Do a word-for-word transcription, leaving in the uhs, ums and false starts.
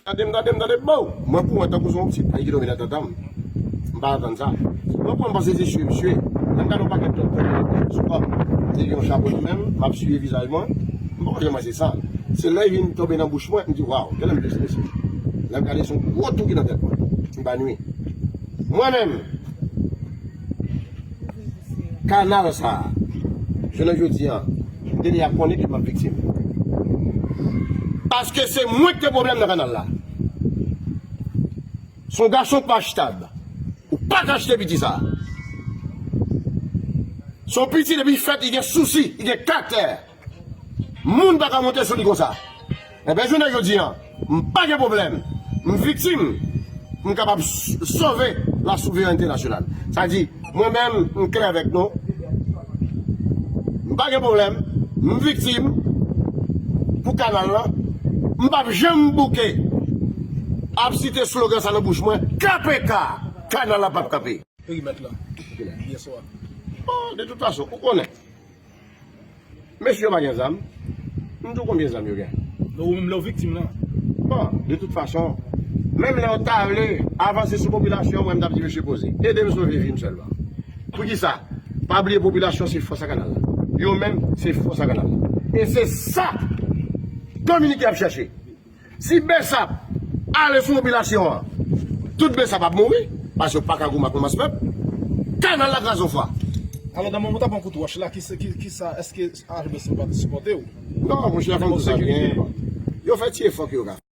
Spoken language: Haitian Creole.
Tande m, tande m, tande m, bon. Mwen pou mwen tankou se yon pitit pay ki tonbe nan tanta m. M pa atann sa. Mwen pou mwen panse se sye m sye. Lè m gade yon pakèt lòt tonbe sou kò m. Te gen yon chapo nan men m, m ap siye vizaj mwen. M pa konn jan mwen se sa. Se lè l vin tonbe nan bouch mwen, m di, waw, genlè m blese mesye. Lè m gade se yon gwo tou ki nan tèt mwen. M pa nwi. Mwen menm, kanal sa a, jounen jodi a, m te deja konnen ke m ap viktim. Paske se mwen ki te pwoblèm nan kanal la. Se yon gason ki pa achtab. Ou pa ka achte piti sa. Se yon piti depi fèt, li gen sousi, li gen karaktè. Moun pa ka monte sou li konsa. Enben, jounen jodi a, m pa gen pwoblèm. M viktim. M kapab s- sove la souverènte nasyonal. Sa di, mwen menm, m klè avèk nou. M pa gen pwoblèm. M viktim pou kanal la. M p ap janm bouke ap site slogan sa nan bouch mwen. K P K, kanal la p ap kanpe. Perimèt la. Yè swa. Bon, de tout fason, ou konnen. Mesye yo pa gen zam. M di w konbyen zam yo gen. Non, ou menm lè w viktim nan. Bon, de tout fason, menm lè yo ta vle avanse sou popilasyon, mwen m t ap di mesye poze. Ede m sove vi m sèlman. Poukisa? Pa bliye popilasyon se fòs a kanal la. Yo menm se fòs a kanal la. E se sa Dominik ap chèche. Si Besap ale sou popilasyon an, tout Besap ap mouri, paske yo pa ka goumen ak yon mas pèp. Kanal la kraze yon fwa. Alò, nan moman w t ap pran kout wòch la, ki, ki, ki sa, èske H B C pa t sipòte w? Non, monchè, fò m di sa byen. Yo fè ti efò ke yo ka fè.